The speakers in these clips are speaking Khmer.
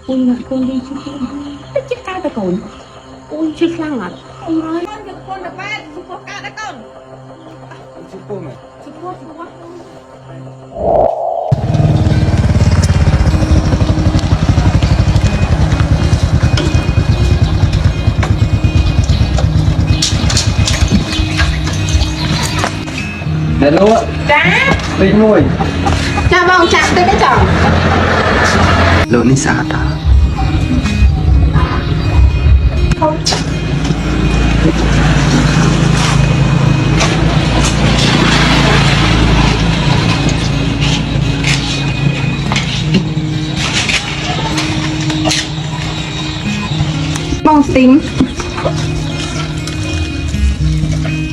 អូយណាកូននេះឈឺតិចចិត្តកើតតកូនអូយឈឺខ្លាំងអត់អូយហើយក ូនយកកូនទៅបែតសុខកើតដែរកូន ជិះពោះមែន ឈឺពោះឈឺពោះ អ្នកលក់ ចា តិចមួយ ចាបងចាក់តិចទេចង់ លក់នេះស្អាតតា បងស្ទីម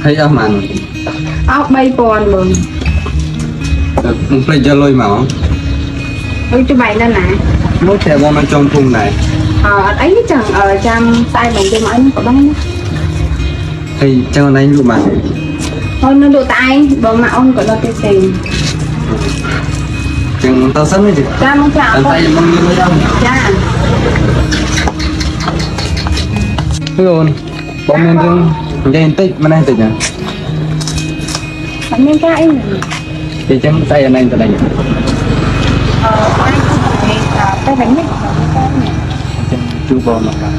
ហើយអស់ម៉ាន អស់3000បង មិនភ្លេចយកលុយមក អុយច្បាច់នៅណា មកតែបងមកចង់ធុងដែរ អអត់អីទេចឹងអឺចាំស្អែកបងយកមកអីក៏បានដែរ ហើយចឹងអនឯងលក់ម៉ាន អូននៅលក់តែឯងបងម៉ាក់អូនក៏ដល់ទេទេ ចឹងតើសិនទេ ចាបងចា តែតែបងយកលុយដល់ ចា ហឺអូនបងមានរឿងនិយាយបន្តិចម្នេះបន្តិចណា អត់មានការអី តែចឹងស្អីអនឯងទៅដេញ អឺអញទៅវិញនេះ ចឹងជួបងមកបាទ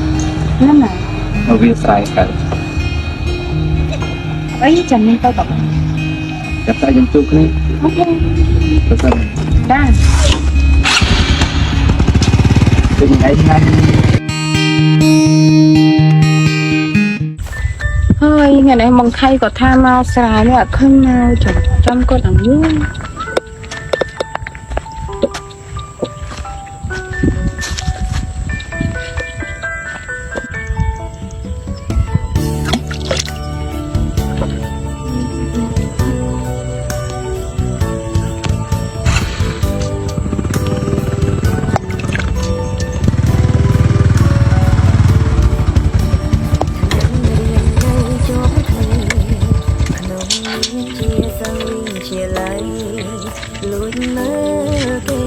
ហ្នឹងណា មកវាស្រ័យកើត អីចាំនេះទៅក៏បាន ចាប់តែខ្ញុំជួបគ្នា អូខេ ទៅសិន ចា ពីថ្ងៃថ្ងៃ ហើយថ្ងៃនេះមកខៃក៏ថាមកស្រាយនេះអត់ឃើញមកចាំចាំគាត់ឡើងយូរ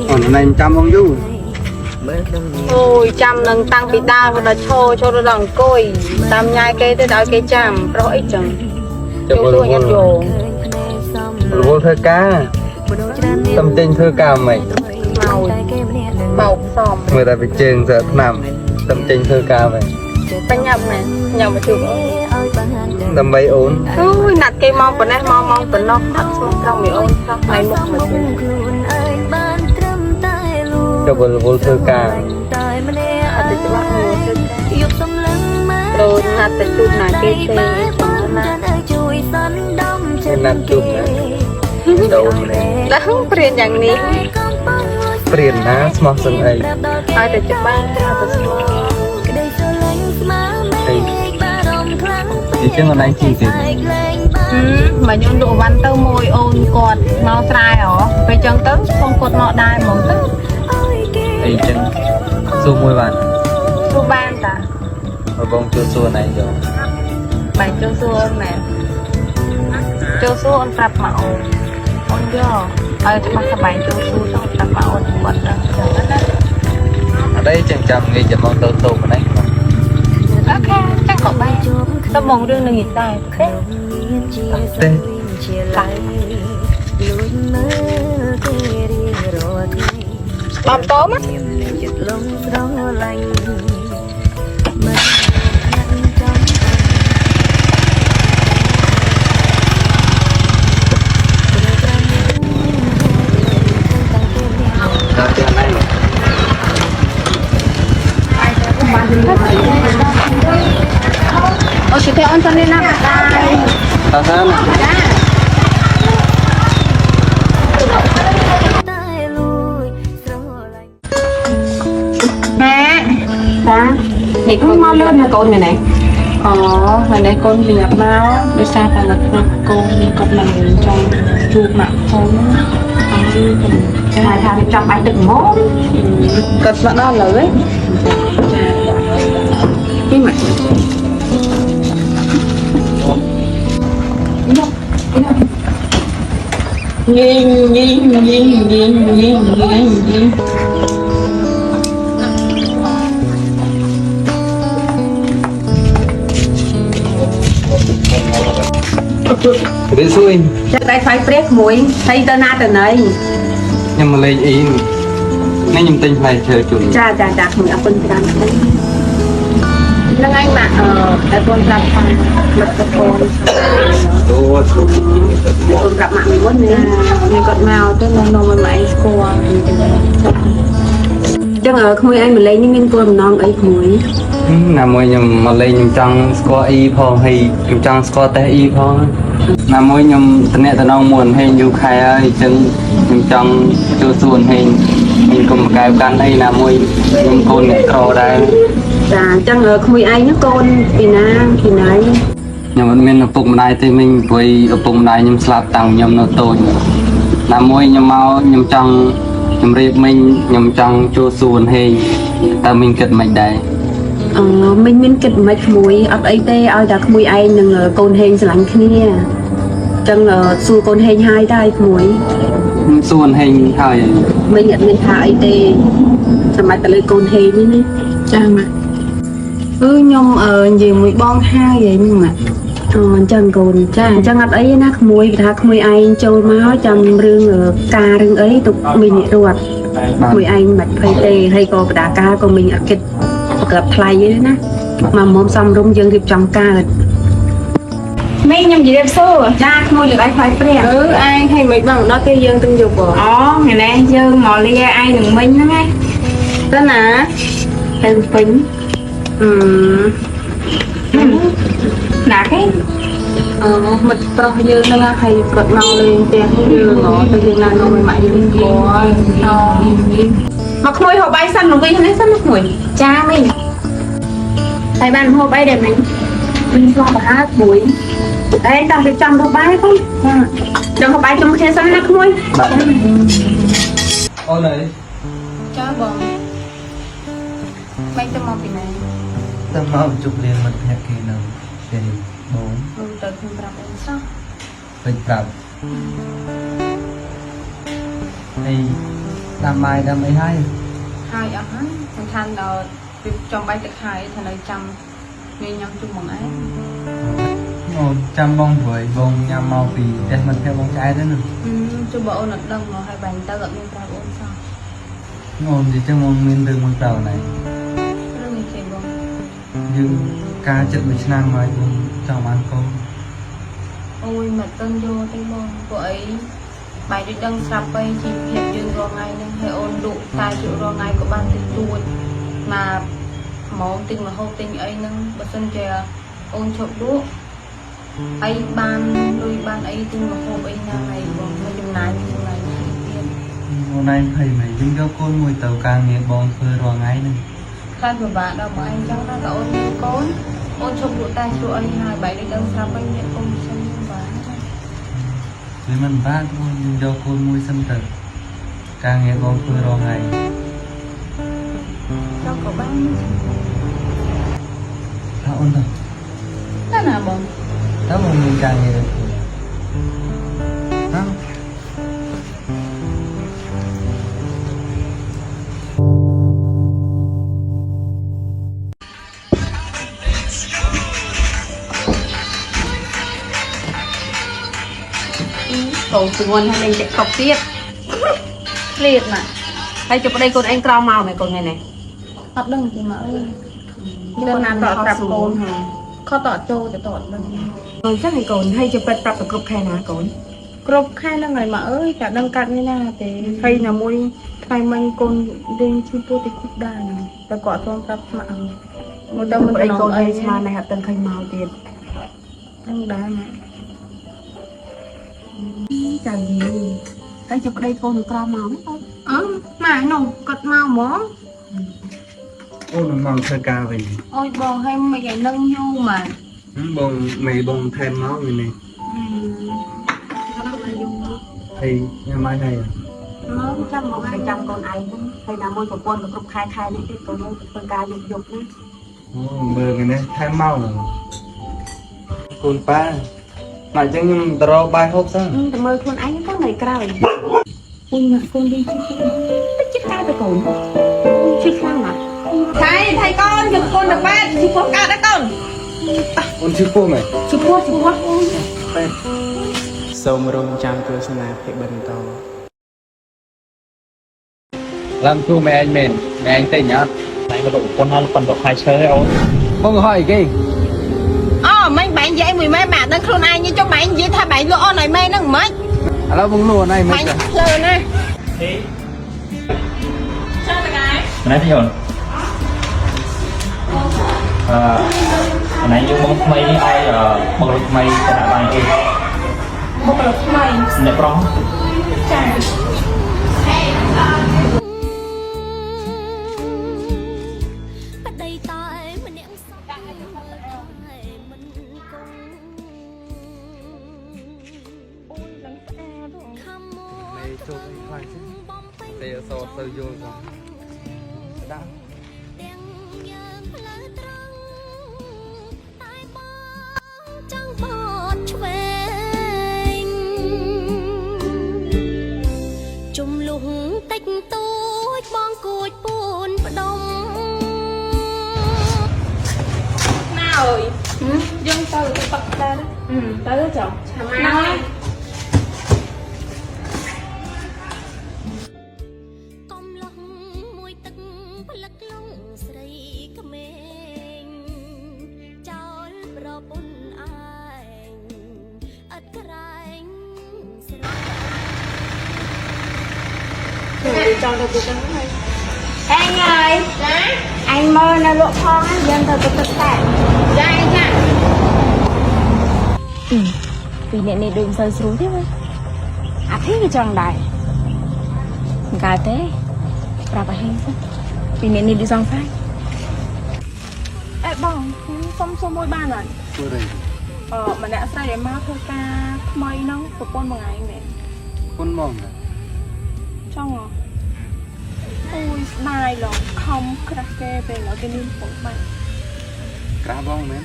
អូនឯងចាំបងយូរ អូយចាំនឹងតាំងពីដើមដល់ឈរចូលដល់អង្គុយតាមញ៉ាយគេទៅដល់គេចាំប្រុសអីចឹង ចាំ ចូលញ៉ាំយក រវល់ធ្វើការតំចេញធ្វើការមិន មកបោកសំ មើលតែពីជើងសើឆ្នាំតំចេញធ្វើការមិន បញ្ញាប់ណាញ៉ាំមកជួបអូន ដើម្បីអូន អូយណាត់គេមកប៉ុណ្ណេះមកមកប៉ុណ្ណោះអត់ស្មោះត្រង់មីអូនសោះថ្ងៃមុខមកជួប ចាំរវល់ធ្វើការ អត់ទៅច្បាស់មើលទៅត្រូវណាត់ទៅជួបណាគេទេណា ណាត់ជួបណាដូនម្នាក់ ដឹងព្រៀនយ៉ាងនេះ ព្រៀនណាស្មោះសឹងអី ឲ្យតែច្បាស់ថាទៅស្គាល់ អីអញ្ចឹងអនឯងជីទេ មកខ្ញុំលក់វ៉ាន់ទៅមួយអូនគាត់មកស្រែហ៎ពេលចឹងទៅបងគាត់មកដែរហ្មងទៅ អីចឹងសួរមួយបាន សួរបានតា បើបងជួយសួរអនឯងយក បែរចូលសួរអូនមែនចូលសួរអូនប្រាប់មកអូនអូនយកឲ្យច្បាស់ថាបែរចូលសួរទៅប្រាប់មកអូនគាត់ដឹងចឹងណា អត់អីចឹងចាំងាយចាំមកទៅទៅម្នេះ អូខេចឹងក៏បានទៅមករឿងនឹងនិយាយដែរអូខេ ទេ បងតោមក ដល់ផ្ទះអនឯង អូជិះអូនទៅនេះណាបាយ តើសិន ចាម៉ែចានេះកូនមកលឿនណាកូនមែនទេអូថ្ងៃនេះកូនប្រញាប់មកដោយសារតែនៅក្នុងកូននេះគាត់មិនចង់ជួបម៉ាក់ផងអញ្ចឹងកូនចាថារៀបចំបាយទឹកហ្មងគាត់មកដល់ឥឡូវឯងចាពីម៉ាក់ញីញីញីញីញីញីញី រៀបសួរ ចឹងតែថ្លៃព្រះក្មួយហើយទៅណាទៅណី ខ្ញុំមកលេងអ៊ីនេះខ្ញុំទិញផ្លែឈើជូន ចាចាចាក្មួយអរគុណច្រើនហ្នឹងឯងម៉ាក់អឺតែកូនប្រាប់ថាមិត្តប្រពន្ធ អូ កូនប្រាប់ម៉ាក់មួយមុនណា នេះគាត់មកទៅនំនំឲ្យម៉ែស្គាល់ ចឹងក្មួយឯងមកលេងនេះមានគោលបំណងអីក្មួយ ណាមួយខ្ញុំមកលេងខ្ញុំចង់ស្គាល់អ៊ីផងហើយខ្ញុំចង់ស្គាល់តេះអ៊ីផងណាមួយខ្ញុំតំណតំណងមួយហេងយូរខែហើយអញ្ចឹងខ្ញុំចង់ចូលសួនហេងមានកុំកែវកាន់អីណាមួយខ្ញុំកូនអ្នកក្រដែរ ចាអញ្ចឹងក្មួយឯងហ្នឹងកូនពីណាពីណៃ ខ្ញុំអត់មានឪពុកម្ដាយទេមិញព្រោះឪពុកម្ដាយខ្ញុំស្លាប់តាំងខ្ញុំនៅតូចណាមួយខ្ញុំមកខ្ញុំចង់ជម្រាបមិញខ្ញុំចង់ចូលសួនហេងតើមិញគិតមិនដែរ អឺមិញមានគិតមិនក្មួយអត់អីទេឲ្យតែក្មួយឯងនឹងកូនហេងស្រឡាញ់គ្នាអញ្ចឹងសួរកូនហេងហើយដែរក្មួយ ខ្ញុំសួនហេងហើយ មិញអត់មានថាអីទេសម្រាប់តែលើកូនហេងនេះណា ចាម៉ាក់អឺខ្ញុំអឺនិយាយមួយបងហើយហីម៉ាក់ អូអញ្ចឹងកូន ចា អញ្ចឹងអត់អីទេណាក្មួយគេថាក្មួយឯងចូលមកចាំរឿងការរឿងអីទុកមីនិរត់ បាទ ក្មួយឯងមិនភ័យទេហើយក៏បដាការក៏មីងអត់គិតប្រកបថ្លៃទេណាមកមុំសំរុំយើងរៀបចំកើត មីខ្ញុំជម្រាបសួរ ចាក្មួយលើកឯងថ្លៃព្រះ អឺឯងហើយមិនបងដល់ពេលយើងទាំងយប់បង អូថ្ងៃនេះយើងមកលាឯងនឹងមីងហ្នឹងឯង ទៅណា ទៅពេញ អឺ ណាគេ អឺមិត្តប្រុសយើងហ្នឹងហើយគាត់មកលេងផ្ទះយើងហ៎ទៅយើងណានំឲ្យម៉ាក់យើងស្គាល់ អូ មកក្មួយហូបបាយសិនមកវិញនេះសិនមកក្មួយ ចាមីងហើយបានហូបអីដែរមីង វិញឆ្លងប្រហើក្មួយឯងតោះរៀបចំហូបបាយផងចាំហូបបាយជុំគ្នាសិនណាក្មួយ បាទអូនអើយ ចាបងមិនទៅមកពីណា ទៅមកជប់លៀងមិត្តភក្តិគេនៅផ្ទះបង ខ្ញុំទៅខ្ញុំប្រាប់អូនសោះ ពេញប្រាប់ហើយតាមបាយតាមអីហើយ ហើយអស់ហើយសំខាន់ដល់ពីចំបាយទឹកហើយថានៅចាំញញ៉ាំជុំបងឯង អូនចាំបងព្រួយបងញ៉ាំមកពីផ្ទះមិត្តភក្តិបងឆ្អែតហ្នឹងណា ជុំបងអូនអត់ដឹងមកហើយបាញ់ទៅអត់មានប្រាប់អូនសោះ អូននិយាយចឹងបងមានរឿងមួយប្រាប់ណៃ រឿងនេះគេបង យើងការចិត្តមួយឆ្នាំហើយបងចង់បានកូន អូយមកទៅយកទេបងពួកអីបាយដូចដឹងស្រាប់ទៅជីវភាពយើងរាល់ថ្ងៃហ្នឹងហើយអូនលក់តែជក់រាល់ថ្ងៃក៏បានតិចតួចមកហ្មងទិញម្ហូបទិញអីហ្នឹងបើសិនជាអូនឈប់លក់អីបានលុយបានអីទិញម្ហូបអីណាហើយបងមិនចំណាយមានចំណាយទៀត អូនឯងភ័យមែនយើងយកកូនមួយទៅការងារបងធ្វើរាល់ថ្ងៃហ្នឹង ខ្លាចពិបាកដល់បងឯងចឹងណាតើអូនមានកូនអូនឈប់លក់តែជ្រក់អីហើយបែរដូចដឹងស្រាប់វិញមានកូនសិនបាទ វាមិនបាក់បងយើងយកកូនមួយសិនទៅការងារបងធ្វើរាល់ថ្ងៃ ចង់ក៏បាន ថាអូនទៅ តែណាបង តើបងមានការងារធ្វើហ៎ កូនស្ងួនហើយលេង TikTok ទៀត ឃ្លាតណា ហើយចុះប្តីកូនឯងក្រមកមែនកូនថ្ងៃនេះ អត់ដឹងទេមកអើយទៅណាតប្រាប់កូនខតតចូលទៅតតដឹង អញ្ចឹងឯងកូនហើយចុះប្រាប់ប្រាប់ទៅគ្រប់ខែណាកូន គ្រប់ខែហ្នឹងហើយមកអើយតែដឹងកាត់នេះណាទេហើយណាមួយថ្ងៃមិញកូនលេងឈឺពោះតិចគូដែរហ្នឹងតែគាត់អត់ទាន់ប្រាប់ស្មាក់មកដល់មិន ប្តីកូន អី ឯងស្មានតែអត់ទាន់ឃើញមកទៀត ដឹងដែរមក ចាយីហើយចុះប្តីកូនក្រមកហ្នឹងកូន អឺម៉ានោះគាត់មកហ្មង អូនមកធ្វើការវិញ អូយបងឲ្យមិនឲ្យនឹងយូរម៉ា បងមេបងថែមមកវិញនេះហើយញ៉ាំបាយហើយ មកចាំមក ទៅចាំកូនឯងហ្នឹងហើយណាមួយប្រពន្ធក៏គ្រប់ខែខែនេះទៀតកូនឯងធ្វើការយប់យប់ណា អូមើលថ្ងៃនេះថែមមកកូនប៉ាមកអញ្ចឹងខ្ញុំទៅរកបាយហូបសិន តែមើលខ្លួនឯងទៅថ្ងៃក្រោយ អូយម៉ាក់កូនលេងឈឺពោះ តិចចិត្តកើតទៅកូនឈឺខ្លាំងណាស់ ថៃថៃកូនយកកូនទៅបាត់ជីពោះកើតដែរកូន អូនឈឺពោះមែន ឈឺពោះឈឺពោះ សូមរងចាំទស្សនាភាពបន្ត ឡើងជួម៉ែឯងមែនម៉ែឯងទិញអត់ តែក៏លោកប្រពន្ធហើយប៉ុនទៅខែឈើអូន បងហយគេ អូមិញបែងនិយាយមួយម៉ែម៉ាក់ដឹងខ្លួនឯងចុះបែងនិយាយថាបែងលក់អូនឲ្យម៉ែហ្នឹងមិន ឥឡូវបងលក់អូនឯងមិន បែងភ្លើណា ម្នាក់ទេអូនអឺអណៃយើងមកថ្មីនេះឲ្យបងលុយថ្មីទៅដាក់បានគេ បុគ្គលិកថ្មី អ្នកប្រុស ចា ប្តីតែម្នាក់សោះមើលថែមិនគង់ អូយឡើងស្អាតហ៎ ខំមួ មេជួបអីខ្លាំងចឹង បំពេញ តែអសទៅយល់ផងដាក់ ទាំងយើងផ្លូវត្រង់តែបងចង់បត់ឆ្វេងជំលុះតិចតួចបងគួចពូនផ្ដុំ ណាអើយយើងទៅទៅផឹកដែរទៅចុះ ឆាមក កំឡោះមួយទឹកផ្លឹកលងស្រីក្មេងចោលប្រពន្ធឯងឥតក្រែងស្រឡាញ់ ចង់ទៅទៅចឹងហើយ អញហើយចាអញមើលនៅលក់ផងយើងទៅទៅទឹកតែចាអញចា ពីអ្នកនេះដូចមិនសូវស្រួលទេមើលអាធីក៏ចង់ដែរមិនកើតទេប្រាប់អាហេងសិនពីអ្នកនេះដូចសង្ស័យ អេបងសុំសុំមួយបានអត់ ធ្វើអី អឺម្នាក់ស្រីដែលមកធ្វើការថ្មីហ្នឹងប្រពន្ធមួយថ្ងៃមែន គុណបង ចង់ហ៎អូយស្ដាយឡងខំក្រាស់គេពេលឡើយគេមានប្រពន្ធបាន ក្រាស់បងមែន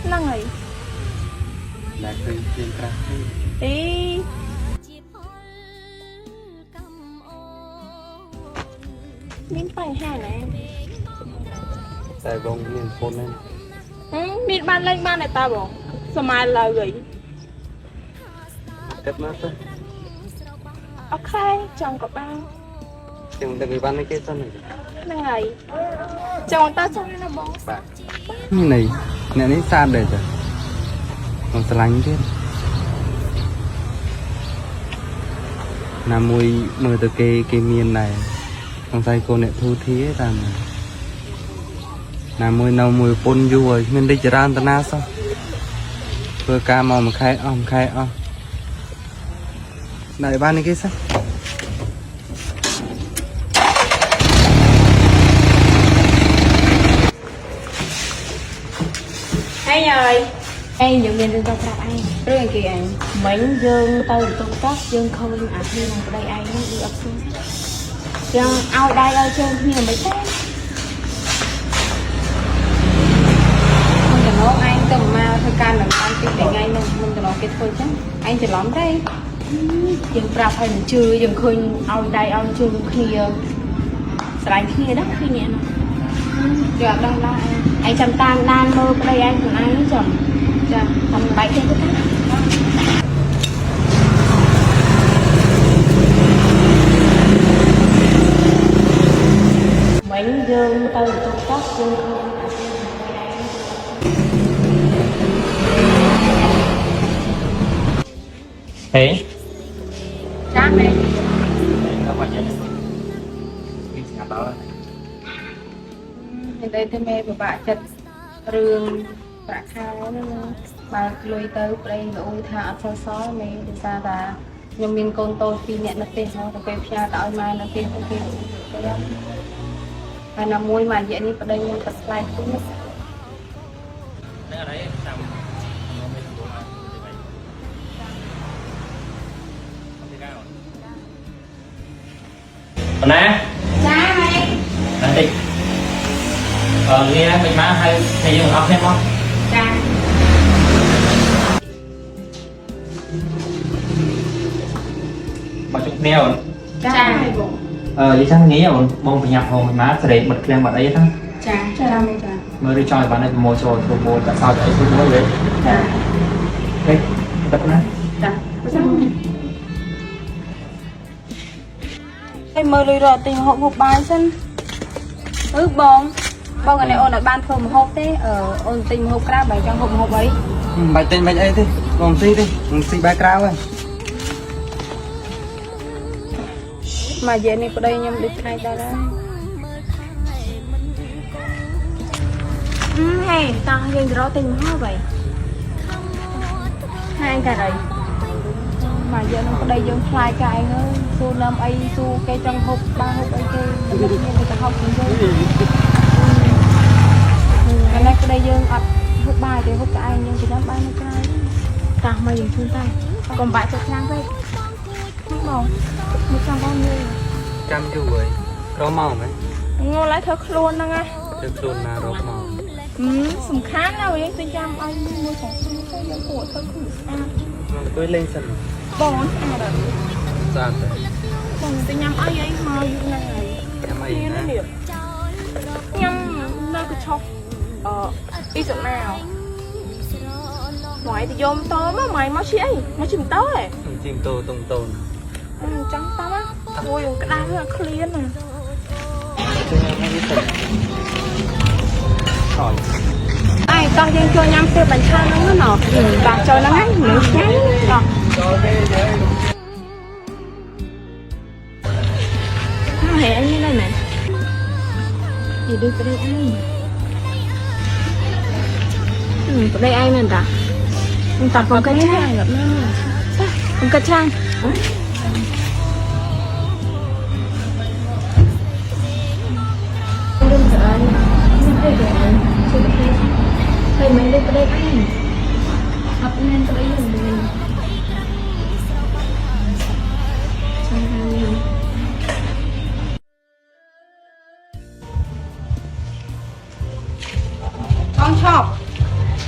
ហ្នឹងហើយ តែឃើញជាងក្រាស់ទេ អី ជាផលកម្មអូន មានបញ្ហាណា តែបងមានពុនហ្នឹង មានបានលេងបានតែតាបងសម័យឡើយវិញ គិតមកទៅ អូខេចង់ក៏បាន ខ្ញុំដឹងអីបានគេសិន ហ្នឹងហើយចង់តើចង់ណាបង បាទនេះអ្នកនេះសាតដែរចាបងស្រឡាញ់ទៀតណាមួយមើលទៅគេគេមានដែរសង្ស័យកូនអ្នកធូធាតាមណាមួយនៅមួយពុនយូរហើយគ្មានរីកចម្រើនតាណាសោះធ្វើការមកមួយខែអស់មួយខែអស់ដាក់អីបាននេះគេសិន អញហើយ ឯងយើងមានរឿងចង់ប្រាប់ឯង រឿងអីគេអញ មិញយើងទៅបន្ទប់ទឹកយើងឃើញអាធីនិងប្តីឯងហ្នឹងគឺអត់ស្រួលចឹងឲ្យដៃឲ្យជើងគ្នាមិនទេ មុនតំណងឯងទៅមកធ្វើការនឹងបានពីថ្ងៃនឹងមុនតំណងគេធ្វើចឹងឯងច្រឡំទេ យើងប្រាប់ឲ្យមិនជឿយើងឃើញឲ្យដៃឲ្យជើងគ្នាស្រឡាញ់គ្នាដល់ឃើញអ្នកនោះ យើងអត់ដឹងដែរ ឯងចាំតាមដានមើលប្តីឯងខ្លួនឯងចាំ ចា តាមបែកទេទៅតាមិញយើងទៅបន្ទប់ទឹកយើងឃើញអាធីនិងប្តីឯង ហេ ចាមែន ដល់មកយ៉ាងនេះពីស្ងាត់ដល់ និយាយទៅមេពិបាកចិត្តរឿងប្រាក់ខែហ្នឹងណាបើលុយទៅប្តីលោកអ៊ូថាអត់សល់សល់មេដោយសារថាខ្ញុំមានកូនតូចពីរនាក់នៅផ្ទះហ្នឹងទៅពេលផ្ញើទៅឲ្យម៉ែនៅផ្ទះទៅគេទៅហើយណាមួយមួយរយៈនេះប្តីខ្ញុំក៏ស្លែកទៀត ហ្នឹងអីតាមមកមិនទៅមកទៅវិញអត់ទេកៅប៉ុណ្ណា ចាមេ ណាតិចអឺងាមិនមកហើយហើយយើងអត់គ្នាមក ចា មកជុំគ្នាអូន ចា អឺនិយាយចឹងងាយអូនបងប្រញាប់ហងមិនមកសេរីបិទឃ្លាំងបិទអីហ្នឹង ចា ចាមេចា មើលរីចង់ឲ្យបានប្រម៉ូចូលធ្វើបូលដាក់សោតអីធ្វើបូលវិញ ចា ហេតែប៉ុណ្ណា ចា ហើយមើលលុយរកទិញម្ហូបហូបបាយសិនអឺបងបងអានេះអូនអត់បានធ្វើម្ហូបទេអឺអូនទិញម្ហូបក្រៅបើចង់ហូបម្ហូបអី មិនបាច់ទិញបាច់អីទេបងស៊ីទេបងស៊ីបាយក្រៅហើយ មកយាយនេះប្តីខ្ញុំដូចថ្ងៃដល់ហើយ ហេតោះយើងទៅរកទិញម្ហូបហើយហើយការី មកយាយនឹងប្តីយើងខ្លាយកាយអើយស៊ូនឹមអីស៊ូគេចង់ហូបបានហូបអីទេមិនមានតែហូបជាងយើងអានេះប្តីយើងអត់ហូបបាយទេហូបតែឯងយើងទៅញ៉ាំបាយនៅក្រៅ តោះមកយើងជូនតែកុំបាក់ចិត្តខ្លាំងពេកបងមកចង់បងយើង ចាំយូរហើយរកមកមែន ងល់ហើយធ្វើខ្លួនហ្នឹងណា ធ្វើខ្លួនណារកមក សំខាន់ណាស់យើងទិញចាំឲ្យមួយសងខាងទៅយើងគួរធ្វើខ្លួនស្អាត មកអង្គុយលេងសិន បងស្អាតអត់ ស្អាតទេ បងទៅញ៉ាំអីអីមកយូរហ្នឹងហើយ ចាំអីណា ញ៉ាំនៅកញ្ឆុកអឺអ៊ីសូណាម៉ៃទៅយកម៉ូតូមកម៉ៃមកជិះអីមកជិះម៉ូតូហ៎ ខ្ញុំជិះម៉ូតូតុងតូន ចង់តោះអូយក្តៅហ្នឹងឃ្លានណា អេតោះយើងចូលញ៉ាំផ្ទះបញ្ឆាហ្នឹងណោះបាទចូលហ្នឹងហើយនឹងឆ្ងាញ់តោះ ហេអញនេះមែននិយាយដូចប្តីឯងប្តីឯងមែនតាតោះកុំកិច្ចឆាងកុំកិច្ចឆាងរឿងស្អីនេះប្តីឯងជួយប្តីហើយមិនដូចប្តីឯងអត់មែនប្តីយើងទេចាំហើយ បងឈប់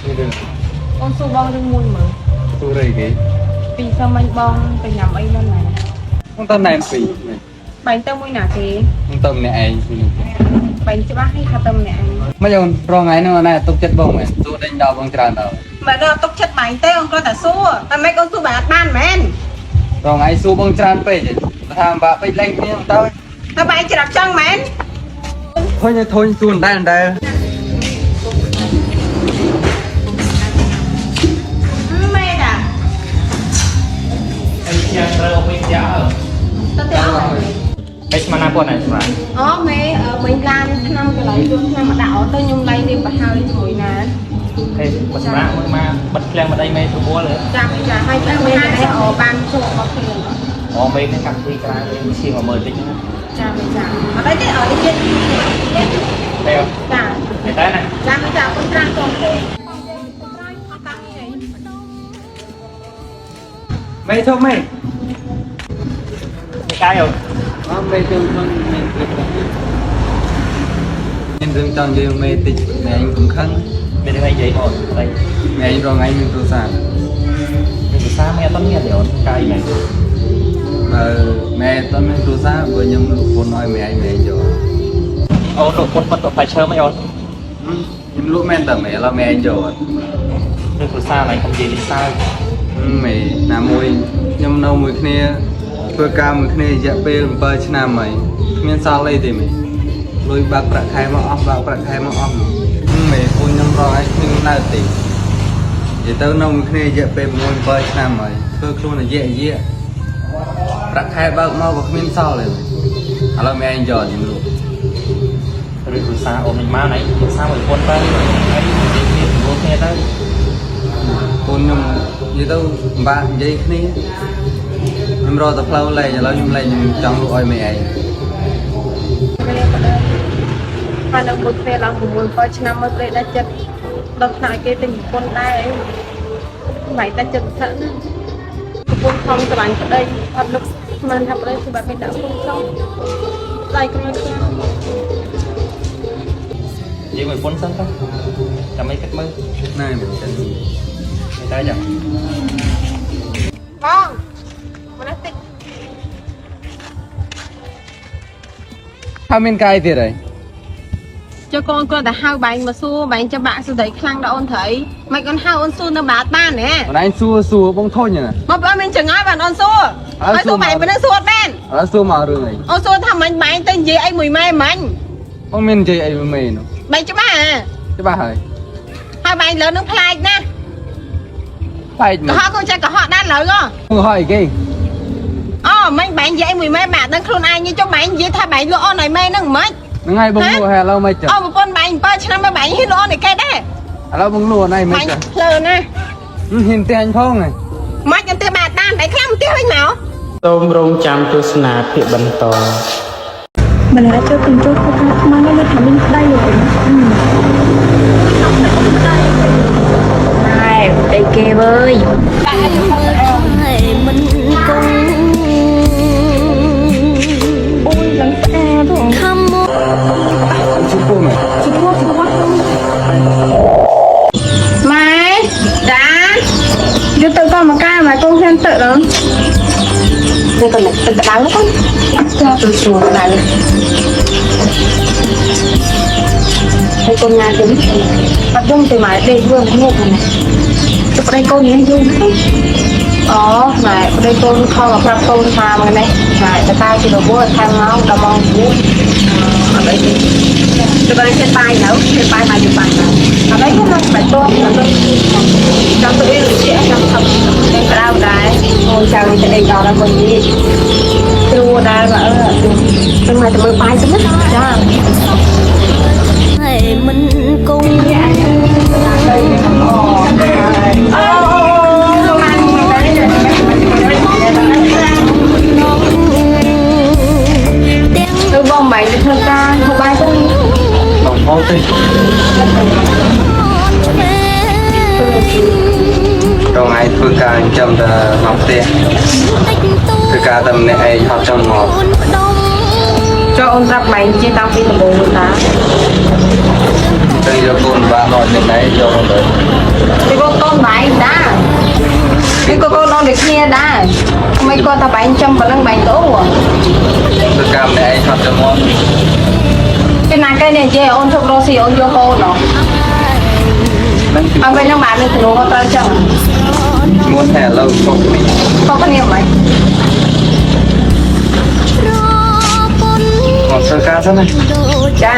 នេះរឿង អូនសួរបងរឿងមួយមើល ទូរអីគេ ពីសមិញបងទៅញ៉ាំអីនៅណា ខ្ញុំទៅណែមពីរ បែងទៅមួយណាគេ ខ្ញុំទៅម្នាក់ឯងពីរនេះ បែងច្បាស់ឲ្យថាទៅម្នាក់ឯង មិនអូនរងថ្ងៃហ្នឹងអូនណាទុកចិត្តបងមែនសួរដេញដល់បងច្រើនដល់ មិនដល់ទុកចិត្តបាញ់ទេអូនគ្រាន់តែសួរតែមិនអូនសួរបែរអត់បានមែន រងថ្ងៃសួរបងច្រើនពេកថាបាក់ពេកលែងគ្នាទៅ តែបែរច្រាប់ចង់មែន ធុញធុញសួរដែរដែរ មែនតា អីជាត្រូវអីជា ទៅទៅអត់ អីស្មានណាប៉ុណ្ណាស្មាន អូមេមិញឡានឆ្នាំកន្លែងជួនឆ្នាំមកដាក់អូទៅខ្ញុំឡៃរៀបប្រហើយជាមួយណា ហេបើសម្រាប់មួយមកបិទឃ្លាំងបិទអីមេធ្វើបូល ចាំចាឲ្យចាំមេនេះអូបានចូលមកគ្នា អូមេនេះកម្មវិធីក្រៅវិញឈៀង10000តិចណា ចាំចា អត់អីទេអត់ទេ ទេ ចា តែណា ចាំចាអរគុណច្រើនកូនទេ មេឈប់មេ កាយអូ អត់មេជុំខ្លួនមេគ្លីបមានរឿងចង់និយាយមេតិចមេឯងកុំខឹង មានរឿងអីនិយាយអូនអី មេឯងរងថ្ងៃមានគ្រួសារ មានភាសាមេអត់មានទេអូនកាយមែន បើមេអត់មានគ្រួសារបើខ្ញុំលក់ពុនឲ្យមេឯងមេឯងយក អូនលោកពុតពុតទៅឈើមិនអូន ខ្ញុំលក់មែនតើមេឥឡូវមេឯងយកអត់ រឿងភាសាឡៃកុំនិយាយលេងសើច មេណាមួយខ្ញុំនៅមួយគ្នាធ្វើការមួយគ្នារយៈពេល7ឆ្នាំហើយគ្មានសល់អីទេមេលុយបាក់ប្រាក់ខែមកអស់បាក់ប្រាក់ខែមកអស់មេអូនខ្ញុំរងឲ្យគ្មាននៅទេនិយាយទៅនៅមួយគ្នារយៈពេល6 7ឆ្នាំហើយធ្វើខ្លួនរយៈរយៈប្រាក់ខែបើកមកក៏គ្មានសល់ទេមេឥឡូវមេឯងយកខ្ញុំលក់ រឿងភាសាអូនមិនមកណៃភាសាមួយពុនទៅហើយនិយាយគ្នាសម្រួលគ្នាទៅ កូនខ្ញុំនិយាយទៅពិបាកនិយាយគ្នាខ្ញុំរកតែផ្លូវលែងឥឡូវខ្ញុំលែងខ្ញុំចង់លក់ឲ្យមេឯង មេប្តីហើយនៅមួយគ្នាឡើង6 7ឆ្នាំមើលប្តីដាច់ចិត្តដល់ថ្នាក់ឲ្យគេទិញប្រពន្ធដែរអីមិនតែចិត្តស្ថិតណាប្រពន្ធខំស្រឡាញ់ប្តីអត់នឹកស្មានថាប្តីគឺបែបនេះដាក់ខ្លួនចោលដៃក្រោយខ្លាំង និយាយមួយពុនសិនទៅចាំអីគិតមើល ណែមិនចឹង មិនតែចឹង បងមកនេះតិច ថាមានកាយទៀតហើយ ចុះកូនគ្រាន់តែហៅបែងមកសួរបែងចាំបាក់ស្ដីខ្លាំងដល់អូនត្រីមិនអូនហៅអូនសួរនៅបាតបានណា អូនឯងសួរសួរបងធុញណា មកបងមានចង្អើយបានអូនសួរហើយសួរបែងប៉ុណ្ណឹងសួរអត់បាន ឥឡូវសួរមករឿងអី អូនសួរថាមិញបែងទៅនិយាយអីមួយម៉ែមិញ បងមាននិយាយអីមួយមេនោះ បែងច្បាស់ហ៎ ច្បាស់ហើយ ហើយបែងលើនឹងប្លែកណាស់ ប្លែក កុហកកូនចេះកុហកដែរលើហ៎ មកហើយគេ អូមិញបែងនិយាយមួយម៉ែបាក់ដឹងខ្លួនឯងចុះបែងនិយាយថាបែងលក់អូនឲ្យម៉ែហ្នឹងមិន ហ្នឹងហើយបងលក់ហើយឥឡូវមិនចឹង អូប្រពន្ធបែង7ឆ្នាំមកបែងហ៊ានលក់អូនឲ្យគេដែរ ឥឡូវបងលក់អនឯងមិន បែង ចឹង ភ្លើណា ហ៊ានតែញផងហ៎ មិនអន្ទះបាតាមបែងខ្លាំងផ្ទះវិញមក សូមរងចាំទស្សនាភាគបន្ត មិនណាចូលកញ្ចក់ធ្វើការខ្មាំងនេះថាមានប្តីហ៎ តែប្តីគេវើយ តែមិនគង់ អូយឡើងស្អាតហ៎ ខំមក ជិះពុំហ៎ ជិះពោះជិះវត្ត ម៉ែចា យកទៅក៏មកកែម៉ែកូនហ៊ានទៅដល់ ទៅកូនទឹកក្តៅកូនចាទៅស្រួលក្តៅហើយកូនញ៉ាំទៅ អត់យំទេម៉ែដេកវើងុកហ្នឹង ទៅប្តីកូននេះយូរណាស់ អូម៉ែប្តីកូនខំមកប្រាប់កូនថាមកនេះម៉ែតើជារបួសថែមមកដល់ម៉ោង9អត់អីទេ ទៅប្តីចេះបាយនៅចេះបាយមកទៅបាយមក អត់អីទេណាបែបតោះចាំទៅអីជាចាំថប់តែក្តៅដែរ អូនចៅទៅដេកដល់ដល់វិញនេះ គ្រូដែរម៉ែអើ ចឹងមកទៅមើលបាយសិនណា ចា តែមិនគង់ទាំង ទៅបងបែងទៅធ្វើការហូបបាយទៅ បងហូបទេ ឆ្វេង រងឯងធ្វើការចិញ្ចឹមតែមកផ្ទះ តិចតួ ធ្វើការតែម្នាក់ឯងហត់ចង់ងាប់ អូនផ្ដុំ ចូលអូនប្រាប់បែងជាតាំងពីដំបូងតា ទៅយកកូនបាក់មកនេះដែរយកមកទៅ ពីកូនកូនបែងតាពីកូនកូនអូនដូចគ្នាដែរមិនគាត់ថាបែងចំប៉ុណ្ណឹងបែងទៅ ធ្វើការម្នាក់ឯងហត់ចង់ងាប់ ពីណាគេនេះនិយាយអូនជប់រកស៊ីអូនយកកូនណោះ ហ្នឹងគឺ អើវិញហ្នឹងបានមានទំនួលត្រូវចឹង មុនតែឥឡូវខុសគ្នា ខុសគ្នាហ្មង ប្រពន្ធ មកធ្វើការសិនណា ដូច ចា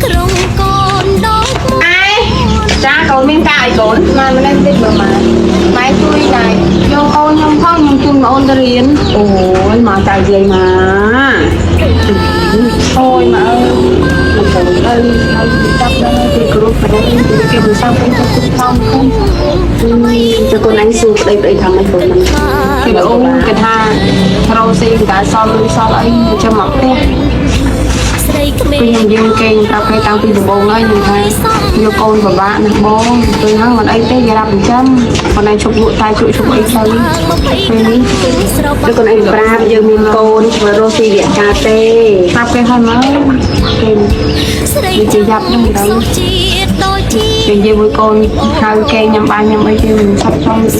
ក្រុងកូនដក អេចាកូនមានការអីកូនមកម្នេះតិចមើលម៉ែម៉ែជួយដែរយកកូនខ្ញុំផងខ្ញុំជូនមកអូនទៅរៀន អូយមកចៅយាយមក អូយម៉ែអើយទៅហើយចាប់ដល់ទីគ្រូប្តីគេមិនសូវពេញចិត្តផងគុំ ចុះកូនអញសួរប្តីប្តីថាម៉េចកូនហ្នឹង គឺអូនគេថារកស៊ីតែសមលុយសល់អីចាំមកផ្ទះ ស្រីក្មេ ពេល ង ខ្ញុំយើងគេងប្រាប់គេតាំងពីដំបូងហើយខ្ញុំថាយកកូនពិបាកណាស់បងពេលហ្នឹងមិនអីទេគេរាប់ចិញ្ចឹមកូនឯងឈប់លក់តែជក់ឈប់អីទៅពេលនេះ ស្របា ចុះកូនឯងប្រាប់យើងមានកូនធ្វើរស់ស៊ីវការទេ ប្រាប់គេហើយមើលគេ ស្រី វាជាយ៉ាប់ហ្នឹងទៅ សុខជាតិដូចជា គេនិយាយមួយកូនហៅគេញ៉ាំបាយញ៉ាំអីគេមិនឆាប់ចំនេះ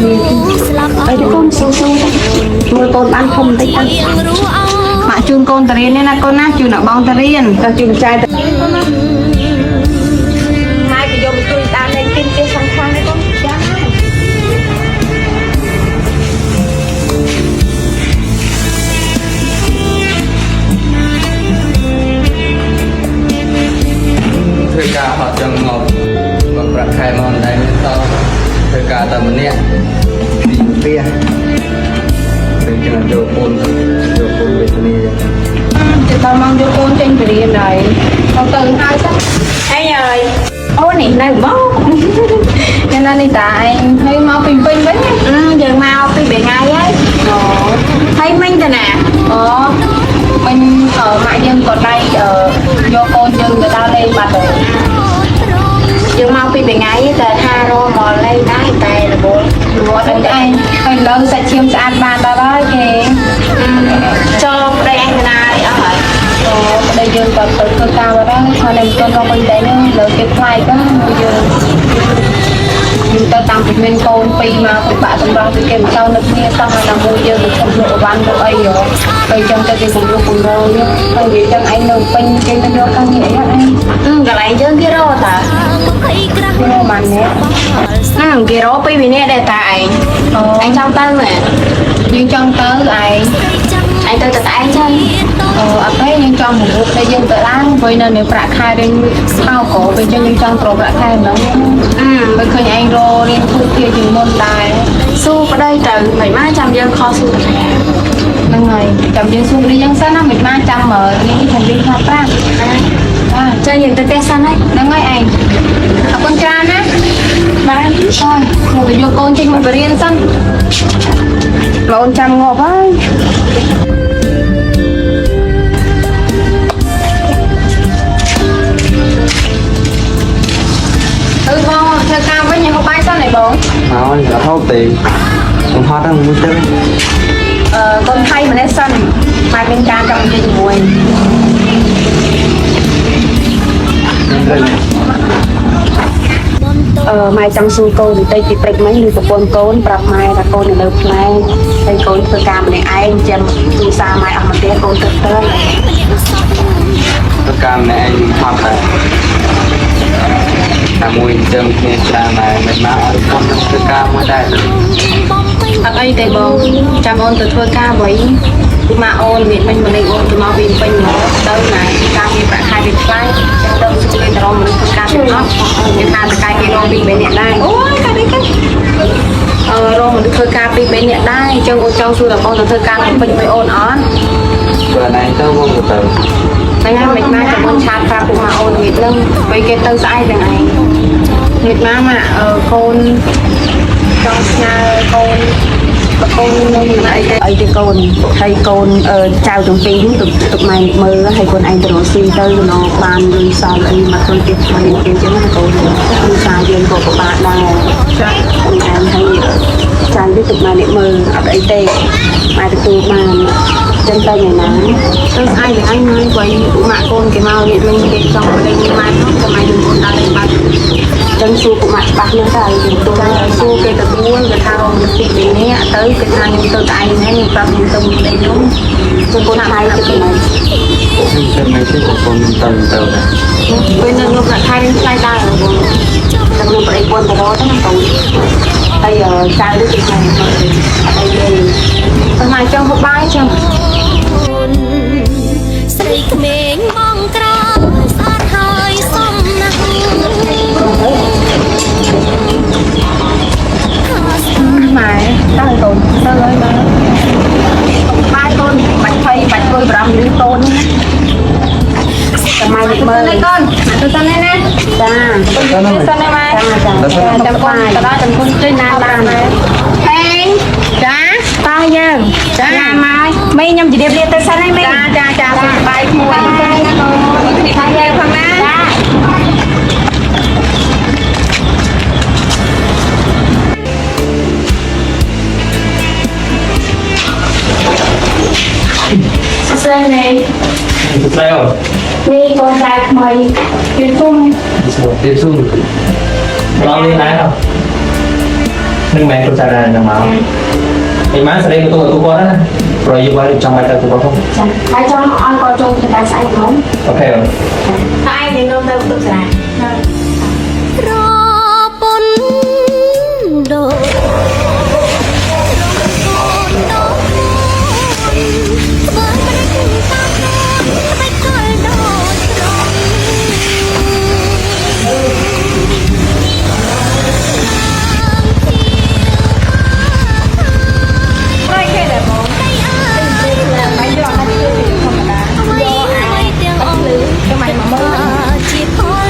ស្លាប់ អីទៅកូនស៊ូស៊ូមើលកូនបានធំបន្តិចទៅ ជាងរੂអ ម៉ាក់ជូនកូនទៅរៀននេះណាកូនណាជូនដល់បងទៅរៀន ទៅជូនចែទៅ ម៉ែក៏យកមកជួយតាមលេងគិនគេខាងខាងនេះកូនចា ធ្វើការហត់ចង់ងាប់មកប្រាក់ខែមកមិនដែរមានសល់ធ្វើការតែម្នាក់ពីផ្ទះទៅចឹងយកកូនយកកូនវេទនាចឹង ទៅដល់ម៉ោងយកកូនចេញទៅរៀនហើយទៅទៅហើយសិនអីហើយ អូននេះនៅមក យ៉ាងណានេះតាឯងហើយមកពីពេញវិញ យើងមកពី3ថ្ងៃហើយ អូ ហើយមិញតាណា អូមិញអឺម៉ាក់យើងក៏ដៃយកកូនយើងទៅដើរលេងបាត់ទៅ យើងមកពី3ថ្ងៃតែថារមកលេងដែរតែរវល់ រត់អីឯងហើយលើសាច់ឈាមស្អាតបានដល់ហើយគេ ចូលប្តីឯងតាណាអស់ហើយ អូប្តីយើងក៏ទៅធ្វើការបាត់ហើយហើយនៅមិនទាន់រកវិញដែរហ្នឹងលើគេប្លែកហ្នឹងយើងយើងទៅតាមពីមានកូនពីរមកពិបាកសម្រាប់ពីគេមិនសូវនឹកគ្នាសោះហើយដល់មួយយើងទៅឈប់លក់អវ៉ាន់លក់អីហ៎ទៅចឹងទៅគេគំរូគំរយទៅនិយាយចឹងឯងនៅពេញគេមិនរកការងារអីហ៎ឯង យើងគេរកតា គេរកបានអ្នក ហ្នឹងគេរកពីរនាក់ដែរតាឯង អូ ឯងចង់ទៅមែន យើងចង់ទៅឯង ឯងទៅតែឯងចឹង អូអត់ទេយើងចង់មកប្តីយើងទៅឡើងព្រោះនៅនៅប្រាក់ខែរៀងថោកក៏ពេលចឹងយើងចង់ប្រប្រាក់ខែហ្នឹង អឺ បើឃើញឯងររៀងធូរធារជាងមុនដែរ ស៊ូប្តីទៅមិនមកចាំយើងខស៊ូទៅ ហ្នឹងហើយចាំយើងសួរប្តីយើងសិនណាមិនមកចាំនេះខ្ញុំយើងថាប្រាក់ចា ចឹងយើងទៅផ្ទះសិនហើយ ហ្នឹងហើយឯងអរគុណច្រើនណាបានអូយមកទៅយកកូនចេញមកបរៀនសិនបងចាំងាប់ហើយ ទៅបងធ្វើការវិញហូបបាយសិនហីបង មកអត់ហូបទេខ្ញុំហត់ហ្នឹងមួយទឹក អឺកូនថៃម្នេះសិនបាយមានការចង់និយាយជាមួយ អឺម៉ែចង់សួរកូនបន្តិចពីព្រឹកមិញឬប្រពន្ធកូនប្រាប់ម៉ែថាកូននៅលើផ្លែហើយកូនធ្វើការម្នាក់ឯងចាំទូសារម៉ែអស់មកផ្ទះកូនទៅទៅ ធ្វើការម្នាក់ឯងហត់ដែរតែមួយចិញ្ចឹមគ្នាច្រើនដែរមិនមកឲ្យកូនធ្វើការមួយដែរ អត់អីទេបងចាំអូនទៅធ្វើការវិញពីម៉ាអូនមានមិញម្លេចអូនទៅមកវិញពេញមកទៅណាការមានប្រាក់ខែវាថ្លៃចឹងទៅជួយទៅរកមនុស្សធ្វើការទាំងអស់គេថាតកែគេរកពី3នាក់ដែរអូយកានេះគេអឺរកមនុស្សធ្វើការពី3នាក់ដែរអញ្ចឹងអូនចង់សួរតបងទៅធ្វើការនៅពេញមួយអូនអត់ បើណៃទៅមកទៅ ហ្នឹងហើយមិនមកចាំអូនឆាតប្រាប់ពួកម៉ាអូនងាកនឹងពេលគេទៅស្អែកទាំងឯងងាកមកម៉ាអឺកូនចង់ស្នើកូនបើកូននៅមិនអីទេ អីទេកូនហើយកូនអឺចៅទាំងពីរនោះទុកទុកម៉ែមើលហើយកូនឯងទៅរកស៊ីទៅណបានលុយសល់អីមកធ្វើទៀតថ្មីគេចឹងណាកូនគ្រួសារយើងក៏ពិបាកដែរចាកូនឯងហើយចៅនេះទុកម៉ែនេះមើលអត់អីទេម៉ែទទួលបានចឹងទៅថ្ងៃណា ទៅស្អែកទាំងឯងហើយព្រោះពួកម៉ាក់កូនគេមកងាកមិញគេចង់ទៅលេងម៉ែនោះចាំឯងកូនដើរលេងបាត់ ចឹងសួរពួកម៉ាក់ច្បាស់ណាស់តើយើងទទួល ចាសួរគេទទួលគេថារកមនុស្សពីរនាក់ទៅគេថាខ្ញុំទៅតែឯងហ្នឹងខ្ញុំប្រាប់ខ្ញុំទៅមួយប្តីខ្ញុំ ចឹងកូនថៃទៅកន្លែង ខ្ញុំគិតមិនទេប្រពន្ធខ្ញុំទៅទៅដែរ ពេលនៅលោកអ្នកថៃនឹងឆ្លៃដែរបង តែខ្ញុំប្តីពន្ធទៅរកទៅណាកូនហើយចៅនេះគេថៃមើលអត់អីទេ តែម៉ែចង់ហូបបាយចឹង ស្រីក្មេងបងក្រស្អាតហើយសំណាស់ ម៉ែតើកូនទៅហើយម៉ែបាយកូនបាច់ភ័យបាច់ព្រួយបារម្ភរឿងកូនណា តែម៉ែនេះមើល ទៅកូនទៅសិនណា ចា ទៅសិនណាម៉ែ ចាចា ចាំកូនទៅដល់ចាំកូនចេញណាបានម៉ែ ហេង ចា តើយើង ចា ណាមកមីខ្ញុំជម្រាបលាទៅសិនហើយមី ចាចាចាសុខបាយក្មួយកូននេះថាយើងផងណា ចាសួស្តីនេះ ស្ដីអូន នេះកូនចៅថ្មីយូរគុំ ទៀតស៊ូ ឡងនេះដែរនឹងមែនគ្រប់សារនឹងមកឯម៉ាស្ដីទៅទូគាត់ណាព្រោះយើងបានរៀបចំបាយទៅទូគាត់ផង ចាហើយចង់ឲ្យគាត់ចូលធ្វើការស្អែកហ្មង អូខេអូន តែឯងយើងនាំទៅបន្ទប់សាលា ប្រពន្ធដូចកូនដូចធ្វើព្រឹកតាមខ្លួនមិនកលដូចត្រង់ ไม่เคยแต่បង អ្វីអ្វីទាំងអស់ ទៅម៉ែមកមើល ជាផល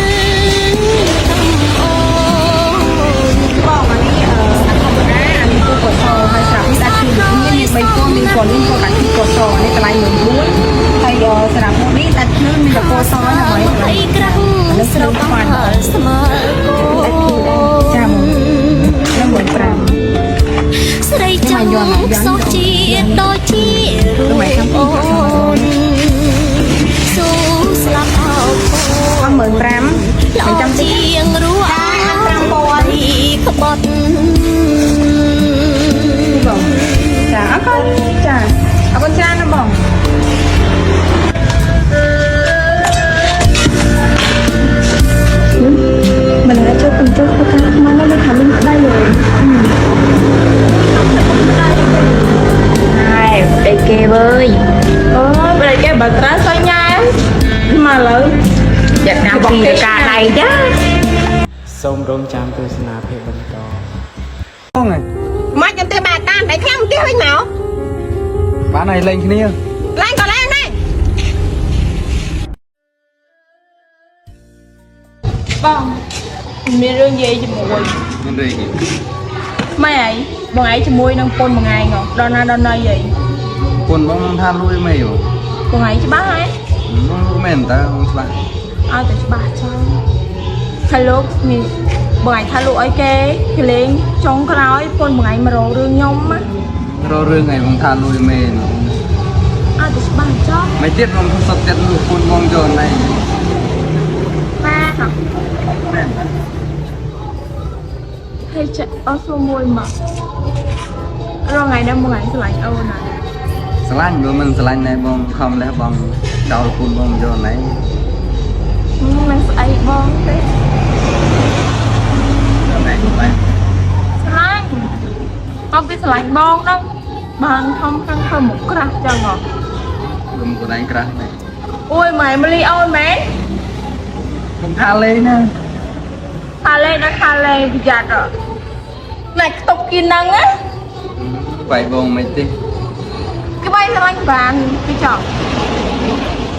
ពីរការដៃចា សូមរងចាំទស្សនាភាពបន្ត បងឯង មកខ្ញុំទេបាទតាមតែខ្ញុំផ្ទះវិញមក បានហើយលេងគ្នា ឡើងក៏ឡើងដែរ បងមានរឿងនិយាយជាមួយ មានរឿងអី ម៉ែឯងបងឯងជាមួយនឹងពុនបងឯងហ៎ដល់ណាដល់ណីអី ពុនបងថាលួយមេបង បងឯងច្បាស់ហ៎ បងលួយមែនតើបងច្បាស់ ឲ្យតែច្បាស់ចង់ហើយលោកមានបងឯងថាលោកអីគេគេលេងចុងក្រោយពុនបងឯងមករករឿងខ្ញុំណា រករឿងអីបងថាលួយមេ ឲ្យតែច្បាស់ចង់ មិនទៀតបងសុទ្ធចិត្តលួយពុនបងយកណៃ ម៉ាហើយចាក់អស់សួរមួយមករងថ្ងៃនេះបងឯងស្រឡាញ់អូនណា ស្រឡាញ់បើមិនស្រឡាញ់ណែបងខំលះបងចោលពុនបងយកណៃ មិនស្អីបងទេ ណែបង ស្រឡាញ់អត់ពីស្រឡាញ់បងហ្នឹងបានខំខាងធ្វើមុខក្រាស់ចឹងហ៎ លំកូនឯងក្រាស់ណែ អូយម៉ែមលីអូនមែន ខ្ញុំថាលេងណា ខាលេណាខាលេប្រយ័ត្នហ៎ណែខ្ទប់គៀនហ្នឹងណា បែកបងមិនទេ ក្បែរស្រឡាញ់បានពីចង់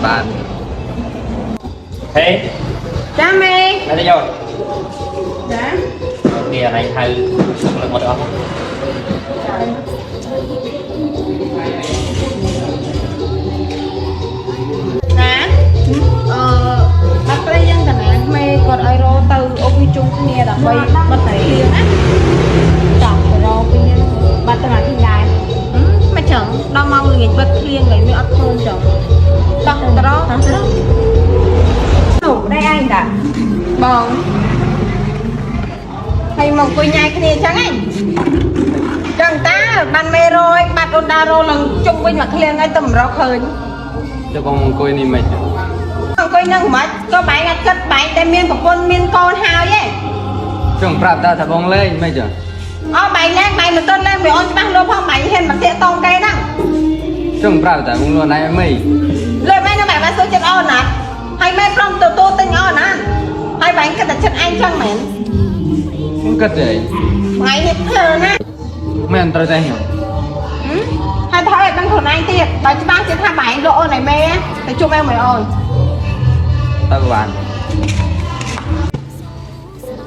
បាទ ហេ ចាមេ ណែទៅយក ចា នេះអនឯងហៅលើកមកទាំងអស់ ណាអឺបាត់ព្រៃយើងតាណាមេគាត់ឲ្យរទៅអូពីជុំគ្នាដើម្បីបាត់តែភ្លៀងណា ចង់ទៅរកពីហ្នឹងបាត់ទៅណាទីដែរ មិនចឹងដល់ម៉ោងល្ងាចបិទភ្លៀងហើយមានអត់ឃើញចឹងតោះទៅរកនោះដែរឯងតា បង ហើយមកអង្គុយញ៉ាយគ្នាចឹងឯងចឹងតាបានមេរយបាត់អូនដារោឡើងជុំវិញមកឃ្លៀងឲ្យតែមិនរកឃើញ ចុះបងអង្គុយនេះមិន អង្គុយនឹងមិនក៏បែងអត់គិតបែងតែមានប្រពន្ធមានកូនហើយឯង ចង់ប្រាប់តាថាបងលេងមិនចឹង អូបែងឡើងបែងមិនទាន់ឡើងវាអូនច្បាស់លោផងបែងហ៊ានមកតាកតងគេហ្នឹង ចង់ប្រាប់តាបងលួនឯងមិន លើបែងនៅបែងបានសួរចិត្តអូនណាហើយមែនព្រមទទួលទិញអូនណាហើយបែងគិតតែចិត្តឯងចឹងមែន ខ្ញុំគិតទេ ថ្ងៃនេះធ្វើណា មែនត្រូវតែខ្ញុំ ហើយថយឲ្យដឹងខ្លួនឯងទៀតបើច្បាស់ជាថាបែងលក់អូនឲ្យមេទៅជួបឯងមួយអូន តើបាន